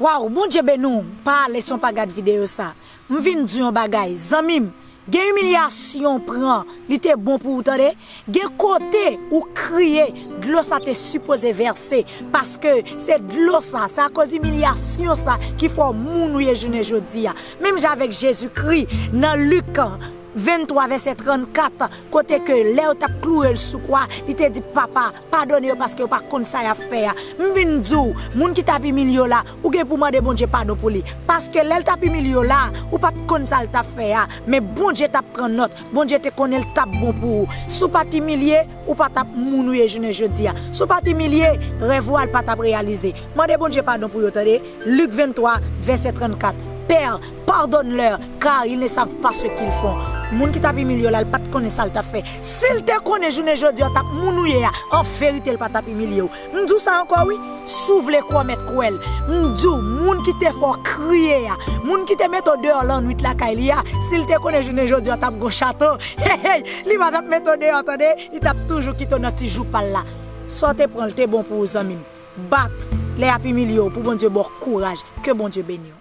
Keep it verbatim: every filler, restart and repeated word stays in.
Waw, Bondye beni w, pa ale san w pa gad videyo sa. M vin di w yon bagay, zanmi m, gen imilyasyon w pran, li te bon pou ou, tande. Gen kote ou kriye, dlo sa te sipoze vèse, paske se dlo sa, se akoz imilyasyon sa ki fè w moun ou ye jounen jodi a. Menm jan avèk Jezikri, nan Lik venntwa, vèsè trannkat, kote ke lè yo t ap kloure l sou kwa, li te di, Papa, padone yo, paske yo pa konn sa y ap fè a. M vin di w, moun ki t ap imilye w la, ou gen pou mande Bondye padon pou li. Paske lè l t ap imilye w la, ou pa t konn sa l t ap fè a. Men Bondye t ap pran nòt. Bondye te konnen l t ap bon pou ou. Si w pa t imilye, ou pa t ap moun ou ye jounen jodi a. Si w pa t imilye, rèv ou a l pa t ap reyalize. Mande Bondye padon pou yo, tande. Lik venntwa, vèsè trannkat. Père, pardonne-leur, car ils ne savent pas ce qu'ils font. Moun ki t ap imilye w la, l pa t konnen sa l t ap fè. Si l te konnen jounen jodi a, w t ap moun ou ye a, an verite, l pa t ap imilye w. M di w sa ankò, wi. Si w vle kwè, w mèt kwè l. M di w, moun ki te fè w kriye a, moun ki te mete w deyò lannwit lakay li a, si l te konnen jounen jodi a, w t ap gon chato. Hey, hey, li pa t ap mete w deyò, tande. Li t ap toujou kite w nan ti joupa l la. Sa w te pran l te bon pou ou, zanmi m. Bat, lè y ap imilye w, pou Bondye ba w kouraj. Ke Bondye beni w.